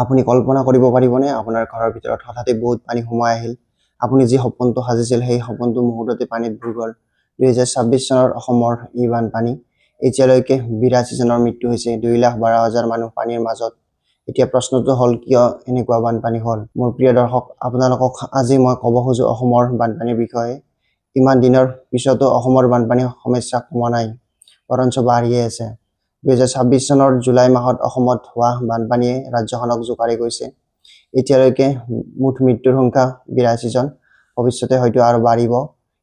আপুনি কল্পনা কৰিব পাৰিবনে, আপোনাৰ ঘৰৰ ভিতৰত হঠাতে বহুত পানী সোমাই আহিল? আপুনি যি সপোনটো সাজিছিল, সেই সপোনটো মুহূৰ্ততে পানীত বুৰ গ'ল। 2026 চনৰ অসমৰ এই বানপানী। এতিয়ালৈকে 82 জনৰ মৃত্যু হৈছে, 2,12,000 মানুহ পানীৰ মাজত। এতিয়া প্ৰশ্নটো হ'ল, কিয় এনেকুৱা বানপানী হ'ল? মোৰ প্ৰিয় দৰ্শক, আপোনালোকক আজি মই ক'ব খোজো অসমৰ বানপানীৰ বিষয়ে। ইমান দিনৰ পিছতো অসমৰ বানপানীৰ সমস্যা কমা নাই, বৰঞ্চ বাঢ়িয়ে আছে। 2026 চনৰ জুলাই মাহত অসমত হোৱা বানপানীয়ে ৰাজ্যখনক জোকাৰি গৈছে। এতিয়ালৈকে মুঠ মৃত্যুৰ সংখ্যা 82 জন, ভৱিষ্যতে হয়তো আৰু বাঢ়িব।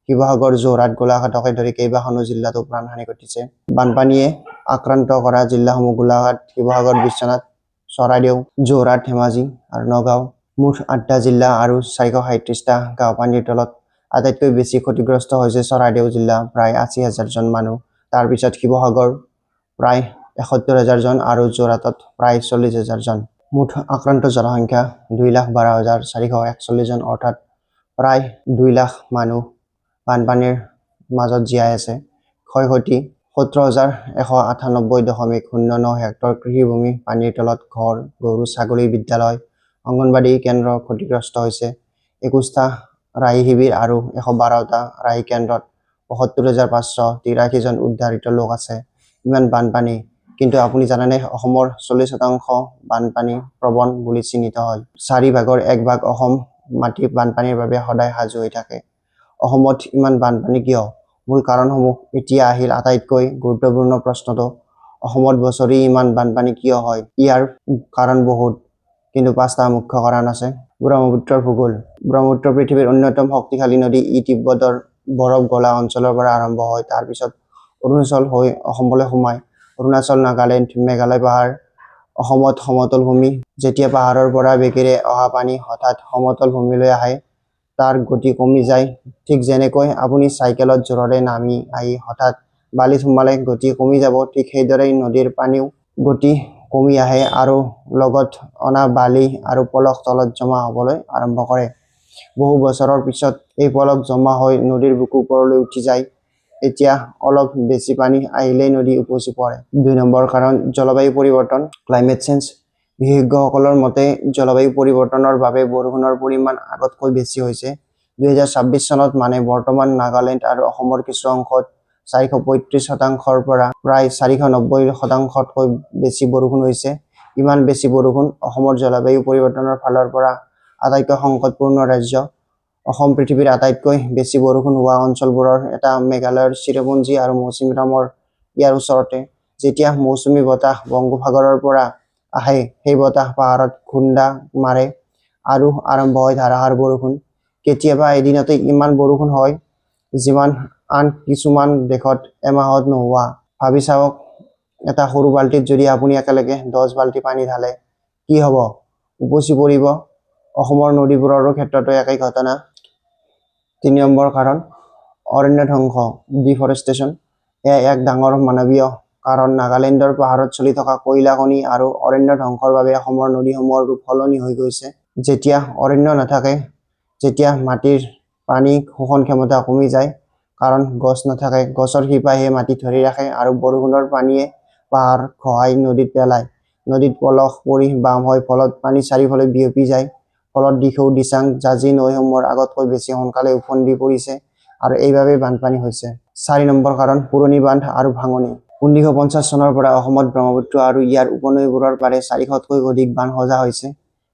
শিৱসাগৰ, যোৰহাট, গোলাঘাটকে ধৰি কেইবাখনো জিলাতো প্ৰাণহানি ঘটিছে। বানপানীয়ে আক্ৰান্ত কৰা জিলাসমূহ গোলাঘাট, শিৱসাগৰ, বিশ্বনাথ, চৰাইদেউ, যোৰহাট, ধেমাজি আৰু নগাঁও। মুঠ আঠটা জিলা আৰু 437টা গাঁও পানীৰ তলত। আটাইতকৈ বেছি ক্ষতিগ্ৰস্ত হৈছে চৰাইদেউ জিলা, প্ৰায় 80 হাজাৰজন মানুহ। তাৰপিছত শিৱসাগৰ, প্ৰায় 71 হাজাৰজন আৰু যোৰহাটত প্ৰায় 40 হাজাৰজন। মুঠ আক্ৰান্ত জনসংখ্যা 2,12,441 জন, অৰ্থাৎ প্ৰায় 2 লাখ মানুহ বানপানীৰ মাজত জীয়াই আছে। ক্ষয় ক্ষতি 17,198.09 হেক্টৰ কৃষিভূমি পানীৰ তলত। ঘৰ, গৰু, ছাগলী, বিদ্যালয়, অংগনবাড়ী কেন্দ্ৰ ক্ষতিগ্ৰস্ত হৈছে। 21টা ৰাহি শিবিৰ আৰু 112টা ৰাহি কেন্দ্ৰত 75,583 জন উদ্ধাৰিত লোক আছে। ইমান বানপানী, কিন্তু আপুনি জানেনে, অসমৰ 40% বানপানী প্ৰৱণ বুলি চিহ্নিত হয়। চাৰি ভাগৰ এক ভাগ অসম মাটি বানপানীৰ বাবে সদায় সাজু হৈ থাকে। অসমত ইমান বানপানী কিয়? মূল কাৰণসমূহ। এতিয়া আহিল আটাইতকৈ গুৰুত্বপূৰ্ণ প্ৰশ্নটো, অসমত বছৰি ইমান বানপানী কিয় হয়? ইয়াৰ কাৰণ বহুত, কিন্তু পাঁচটা মুখ্য কাৰণ আছে। ব্ৰহ্মপুত্ৰৰ ভূগোল। ব্ৰহ্মপুত্ৰ পৃথিৱীৰ অন্যতম শক্তিশালী নদী। ই তিব্বতৰ বৰফ গলা অঞ্চলৰ পৰা আৰম্ভ হয়, তাৰ পিছত অৰুণাচল হৈ অসমলৈ সোমায়। অৰুণাচল, নাগালেণ্ড, মেঘালয় পাহাৰ, অসমত সমতল ভূমি। যেতিয়া পাহাৰৰ পৰা বেগেৰে অহা পানী হঠাৎ সমতল ভূমিলৈ আহে, তাৰ গতি কমি যায়। ঠিক যেনেকৈ আপুনি চাইকেলত জোৰেৰে নামি আহি হঠাৎ বালিত সোমালে গতি কমি যাব, ঠিক সেইদৰেই নদীৰ পানীও গতি কমি আহে আৰু লগত অনা বালি আৰু পলস তলত জমা হ'বলৈ আৰম্ভ কৰে। বহু বছৰৰ পিছত এই পলস জমা হৈ নদীৰ বুকু ওপৰলৈ উঠি যায়। এতিয়া অলপ বেছি পানী আহিলেই নদী উপচি পৰে। দুই নম্বৰ কাৰণ, জলবায়ু পৰিৱৰ্তন, ক্লাইমেট চেঞ্জ। বিশেষজ্ঞসকলৰ মতে জলবায়ু পৰিৱৰ্তনৰ বাবে বৰষুণৰ পৰিমাণ আগতকৈ বেছি হৈছে। 2026 চনত, মানে বৰ্তমান, নাগালেণ্ড আৰু অসমৰ কিছু অংশত 435 শতাংশৰ পৰা প্ৰায় 490 শতাংশতকৈ বেছি বৰষুণ হৈছে। ইমান বেছি বৰষুণ! অসমৰ জলবায়ু পৰিৱৰ্তনৰ ফালৰ পৰা আটাইতকৈ সংকটপূৰ্ণ ৰাজ্য। অসম পৃথিৱীৰ আটাইতকৈ বেছি বৰষুণ হোৱা অঞ্চলবোৰৰ এটা। মেঘালয়ৰ চিৰাপুঞ্জী আৰু মৌচিনৰামৰ ইয়াৰ ওচৰতে। যেতিয়া মৌচুমী বতাহ বংগোপসাগৰৰ পৰা আহে, সেই বতাহ পাহাৰত খুন্দা মাৰে আৰু আৰম্ভ হয় ধাৰাসাৰ বৰষুণ। কেতিয়াবা এদিনতে ইমান বৰষুণ হয়, যিমান আন কিছুমান দেশত এমাহত নোহোৱা। ভাবি চাওক, এটা সৰু বাল্টিত যদি আপুনি একেলগে 10 বাল্টি পানী ঢালে, কি হ'ব? উপচি পৰিব। অসমৰ নদীবোৰৰো ক্ষেত্ৰতো একেই ঘটনা। তিনি নম্বৰ কাৰণ, অৰণ্য ধ্বংস, ডিফৰেষ্টেশ্যন। এয়া এক ডাঙৰ মানৱীয় কাৰণ। নাগালেণ্ডৰ পাহাৰত চলি থকা কয়লা খনি আৰু অৰণ্য ধ্বংসৰ বাবে অসমৰ নদীসমূহৰ ৰূপ সলনি হৈ গৈছে। যেতিয়া অৰণ্য নাথাকে, যেতিয়া মাটিৰ পানী শোষণ ক্ষমতা কমি যায়, কাৰণ গছ নাথাকে। গছৰ শিপাইহে মাটি ধৰি ৰাখে আৰু বৰষুণৰ পানীয়ে পাহাৰ খহাই নদীত পেলায়। নদীত পলস পৰি বাম হয়, ফলত পানী চাৰিওফালে বিয়পি যায়। ফলত দিখৌ, দিচাং, জাঁজী নৈসমূহৰ আগতকৈ বেছি সোনকালে উফন্দি পৰিছে আৰু এইবাবেই বানপানী হৈছে। চাৰি নম্বৰ কাৰণ, পুৰণি বান্ধ আৰু ভাঙনি। 1950 চনৰ পৰা অসমত ব্ৰহ্মপুত্ৰ আৰু ইয়াৰ উপনৈবোৰৰ পাৰে 400তকৈ অধিক বান্ধ সজা হৈছে।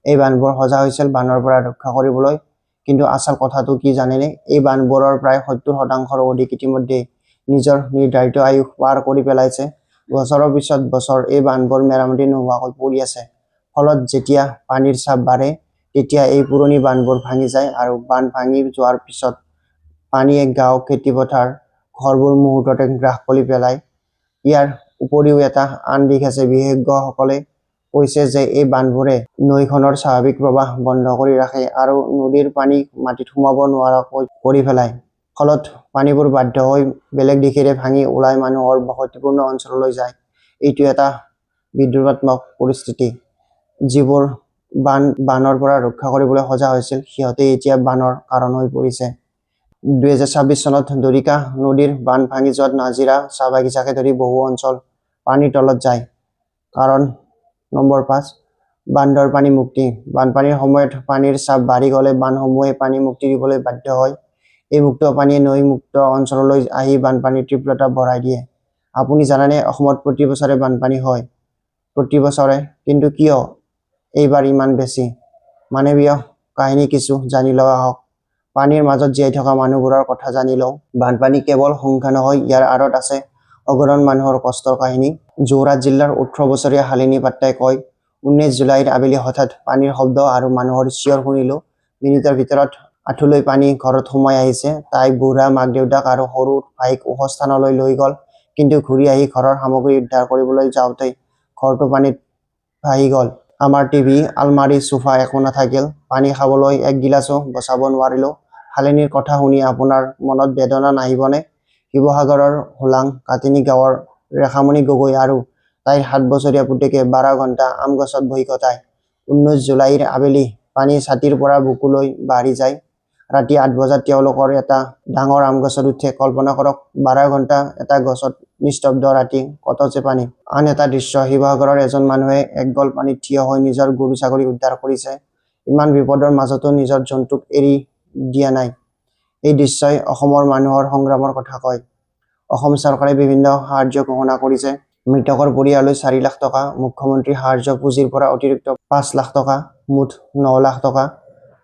এই বান্ধবোৰ সজা হৈছিল বানৰ পৰা ৰক্ষা কৰিবলৈ। কিন্তু আচল কথাটো কি জানেনে? এই বান্ধবোৰৰ প্ৰায় 70 শতাংশৰো অধিক ইতিমধ্যে নিজৰ নিৰ্ধাৰিত আয়ুস পাৰ কৰি পেলাইছে। বছৰৰ পিছত বছৰ এই বান্ধবোৰ মেৰামতি নোহোৱাকৈ পৰি আছে। ফলত যেতিয়া পানীৰ চাপ বাঢ়ে, তেতিয়া এই পুৰণি বান্ধবোৰ ভাঙি যায় আৰু বান্ধ ভাঙি যোৱাৰ পিছত পানীয়ে গাঁও, খেতিপথাৰ, ঘৰবোৰ মুহূৰ্ততে গ্ৰাস কৰি পেলায়। ইয়াৰ উপৰিও এটা আন দিশ আছে। বিশেষজ্ঞসকলে কৈছে যে এই বান্ধবোৰে নৈখনৰ স্বাভাৱিক প্ৰবাহ বন্ধ কৰি ৰাখে আৰু নদীৰ পানী মাটিত সোমাব নোৱাৰাকৈ কৰি পেলায়। ফলত পানীবোৰ বাধ্য হৈ বেলেগ দিশেৰে ভাঙি ওলাই মানুহৰ বসতিপূৰ্ণ অঞ্চললৈ যায়। এইটো এটা বিদ্ৰূপাত্মক পৰিস্থিতি। যিবোৰ বান্ধ বানৰ পৰা ৰক্ষা কৰিবলৈ সজা হৈছিল, সিহঁতে এতিয়া বানৰ কাৰণ হৈ পৰিছে। 2026 চনত দৰিকা নদীৰ বান্ধ ভাঙি যোৱাত নাজিৰা চাহ বাগিচাকে ধৰি বহু অঞ্চল পানীৰ তলত যায়। কাৰণ নম্বৰ 5, বান্ধৰ পানী মুক্তি। বানপানীৰ সময়ত পানীৰ চাপ বাঢ়ি গ'লে বান্ধসমূহে পানী মুক্তি দিবলৈ বাধ্য হয়। এই মুক্ত পানীয়ে নৈ মুক্ত অঞ্চললৈ আহি বানপানীৰ তীব্ৰতা বঢ়াই দিয়ে। আপুনি জানেনে অসমত প্ৰতি বছৰে বানপানী হয়? প্ৰতি বছৰে, কিন্তু কিয় এইবাৰ ইমান বেছি? মানৱীয় কাহিনী কিছু জানি লওঁ আহক। পানীৰ মাজত জীয়াই থকা মানুহবোৰৰ কথা জানি লওঁ। বানপানী কেৱল সংখ্যা নহয়, ইয়াৰ আঁৰত আছে অগণন মানুহৰ কষ্টৰ কাহিনী। যোৰহাট জিলাৰ 18 বছৰীয়া শালিনী পাট্টাই কয়, 19 জুলাইৰ আবেলি হঠাৎ পানীৰ শব্দ আৰু মানুহৰ চিঞৰ শুনিলো। মিনিটৰ ভিতৰত আঁঠুলৈ পানী ঘৰত সোমাই আহিছে। তাই বুঢ়া মাক দেউতাক আৰু সৰু ভাইক ওখ স্থানলৈ লৈ গ'ল। কিন্তু ঘূৰি আহি ঘৰৰ সামগ্ৰী উদ্ধাৰ কৰিবলৈ যাওঁতেই ঘৰটো পানীত ভাহি গ'ল। আমাৰ টিভি, আলমাৰি, চোফা একো নাথাকিল। পানী খাবলৈ এক গিলাচো বচাব নোৱাৰিলো। শালিনীৰ কথা শুনি আপোনাৰ মনত বেদনা নাহিবনে? শিৱসাগৰৰ হোলাং কাতিনী গাঁৱৰ ৰেখামণি গগৈ আৰু তাইৰ 7 বছৰীয়া পুতেকে 12 ঘণ্টা আম গছত বহি কটায়। 19 জুলাইৰ আবেলি পানী ছাতিৰ পৰা বুকুলৈ বাঢ়ি যায়। ৰাতি 8 বজাত তেওঁলোকৰ এটা ডাঙৰ আম গছত উঠে। কল্পনা কৰক, 12 ঘণ্টা এটা গছত, নিস্তব্ধ ৰাতি, কত যে পানী! আন এটা দৃশ্য, শিৱসাগৰৰ এজন মানুহে একঁকাল পানীত থিয় হৈ নিজৰ গৰু-ছাগলী উদ্ধাৰ কৰিছে। ইমান বিপদৰ মাজতো নিজৰ জন্তুক এৰি দিয়া নাই। এই দৃশ্যই অসমৰ মানুহৰ সংগ্ৰামৰ কথা কয়। অসম চৰকাৰে বিভিন্ন সাহায্য ঘোষণা কৰিছে। মৃতকৰ পৰিয়াললৈ 4 লাখ টকা, মুখ্যমন্ত্ৰী সাহায্য পুঁজিৰ পৰা অতিৰিক্ত 5 লাখ টকা, মুঠ 9 লাখ টকা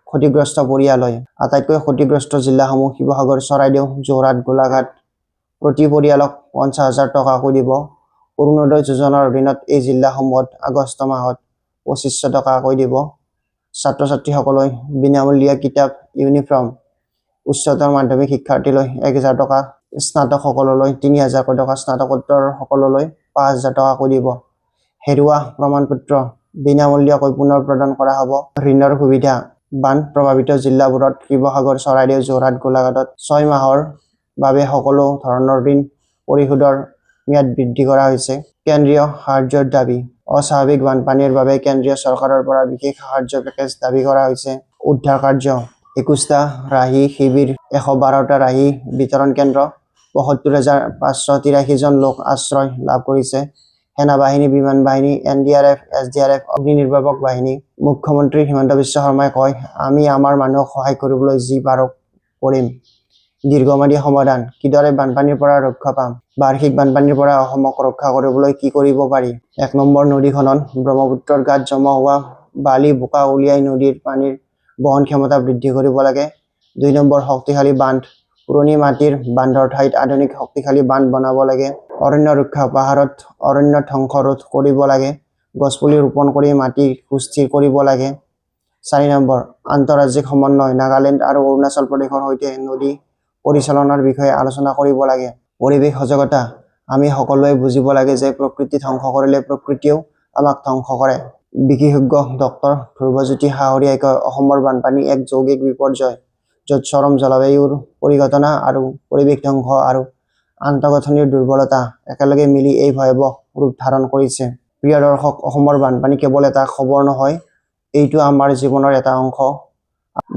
ক্ষতিগ্ৰস্ত পৰিয়াললৈ। আটাইতকৈ ক্ষতিগ্ৰস্ত জিলাসমূহ শিৱসাগৰ, চৰাইদেউ, যোৰহাট, গোলাঘাট। প্ৰতি পৰিয়ালক 50 হাজাৰ টকাকৈ দিব। অৰুণোদয় যোজনাৰ অধীনত এই জিলাসমূহত আগষ্ট মাহত 2500 টকাকৈ দিব। ছাত্ৰ-ছাত্ৰীসকললৈ বিনামূলীয়া কিতাপ, ইউনিফৰ্ম। উচ্চতৰ মাধ্যমিক শিক্ষাৰ্থীলৈ 1000 টকা, স্নাতকসকললৈ 3000কৈ টকা, স্নাতকোত্তৰসকললৈ 5000 টকাকৈ দিব। হেৰুওৱা প্ৰমাণপত্ৰ বিনামূলীয়াকৈ পুনৰ প্ৰদান কৰা হ'ব। ঋণৰ সুবিধা। বান প্ৰভাৱিত জিলাবোৰত শিৱসাগৰ, চৰাইদেউ, যোৰহাট, গোলাঘাটত 6 মাহৰ বাবে সকলো ধৰণৰ ঋণ পৰিশোধৰ ম্যাদ বৃদ্ধি কৰা হৈছে। কেন্দ্ৰীয় সাহায্যৰ দাবী। অস্বাভাৱিক বানপানীৰ বাবে কেন্দ্ৰীয় চৰকাৰৰ পৰা বিশেষ সাহায্য পেকেজ দাবী কৰা হৈছে। উদ্ধাৰ কাৰ্য। 21টা ৰাহি শিবিৰ, 112টা ৰাহি বিতৰণ কেন্দ্ৰ, 75,583 জন লোক আশ্ৰয় লাভ কৰিছে। সেনাবাহিনী, বিমান বাহিনী, এনডিআৰএফ, এছডিআৰএফ, অগ্নি নিৰ্বাপক বাহিনী। মুখ্যমন্ত্ৰী হিমন্ত বিশ্ব শৰ্মাই কয়, আমি আমাৰ মানুহক সহায় কৰিবলৈ যি পাৰো কৰিম। দীৰ্ঘম্যাদী সমাধান। কিদৰে বানপানীৰ পৰা ৰক্ষা পাম? বাৰ্ষিক বানপানীৰ পৰা অসমক ৰক্ষা কৰিবলৈ কি কৰিব পাৰি? 1 নম্বৰ, নদী খনন। ব্ৰহ্মপুত্ৰৰ গাত জমা হোৱা বালি বোকা উলিয়াই নদীৰ পানীৰ বহন ক্ষমতা বৃদ্ধি কৰিব লাগে। 2 নম্বৰ, শক্তিশালী বান্ধ। পুৰণি মাটিৰ বান্ধৰ ঠাইত আধুনিক শক্তিশালী বান্ধ বনাব লাগে। অৰণ্য ৰক্ষা। পাহাৰত অৰণ্য ধ্বংস ৰোধ কৰিব লাগে। গছপুলি ৰোপণ কৰি মাটি সুস্থিৰ কৰিব লাগে। 4 নম্বৰ, আন্তঃৰাজ্যিক সমন্বয়। নাগালেণ্ড আৰু অৰুণাচল প্ৰদেশৰ সৈতে নদী পৰিচালনাৰ বিষয়ে আলোচনা কৰিব লাগে। পৰিৱেশ সজাগতা। আমি সকলোৱে বুজিব লাগে যে প্ৰকৃতি ধ্বংস কৰিলে প্ৰকৃতিয়েও আমাক ধ্বংস কৰে। বিশেষজ্ঞ ডক্তৰ ধ্ৰুৱজ্যোতি খাহৰীয়াই কয়, অসমৰ বানপানী এক যৌগিক বিপৰ্যয়, য'ত চৰম জলবায়ুৰ পৰিঘটনা আৰু পৰিৱেশ ধ্বংস আৰু আন্তঃগাঁথনিৰ দুৰ্বলতা একেলগে মিলি এই ভয়াৱহ ৰূপ ধাৰণ কৰিছে। প্ৰিয় দৰ্শক, অসমৰ বানপানী কেৱল এটা খবৰ নহয়, এইটো আমাৰ জীৱনৰ এটা অংশ।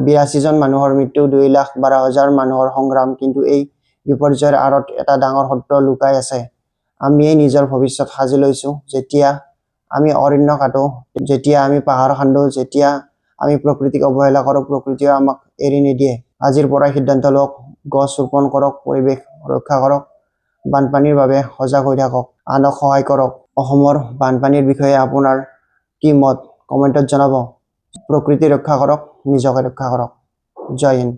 82 জন মানুহৰ মৃত্যু, 2,12,000 মানুহৰ সংগ্ৰাম। কিন্তু এই বিপৰ্যয়ৰ আঁৰত এটা ডাঙৰ সত্য লুকাই আছে। আমিয়েই নিজৰ ভৱিষ্যত সাজি লৈছো। যেতিয়া আমি অৰণ্য কাটো, যেতিয়া আমি পাহাৰ খান্দো, যেতিয়া আমি প্ৰকৃতিক অৱহেলা কৰোঁ, প্ৰকৃতিয়েও আমাক এৰি নিদিয়ে। আজিৰ পৰাই সিদ্ধান্ত লওক, গছ ৰোপণ কৰক, পৰিৱেশ ৰক্ষা কৰক, বানপানীৰ বাবে সজাগ হৈ থাকক, আনক সহায় কৰক। অসমৰ বানপানীৰ বিষয়ে আপোনাৰ কি মত, কমেণ্টত জনাব। প্ৰকৃতি ৰক্ষা কৰক, নিজকে ৰক্ষা কৰক। জয় হিন্দ।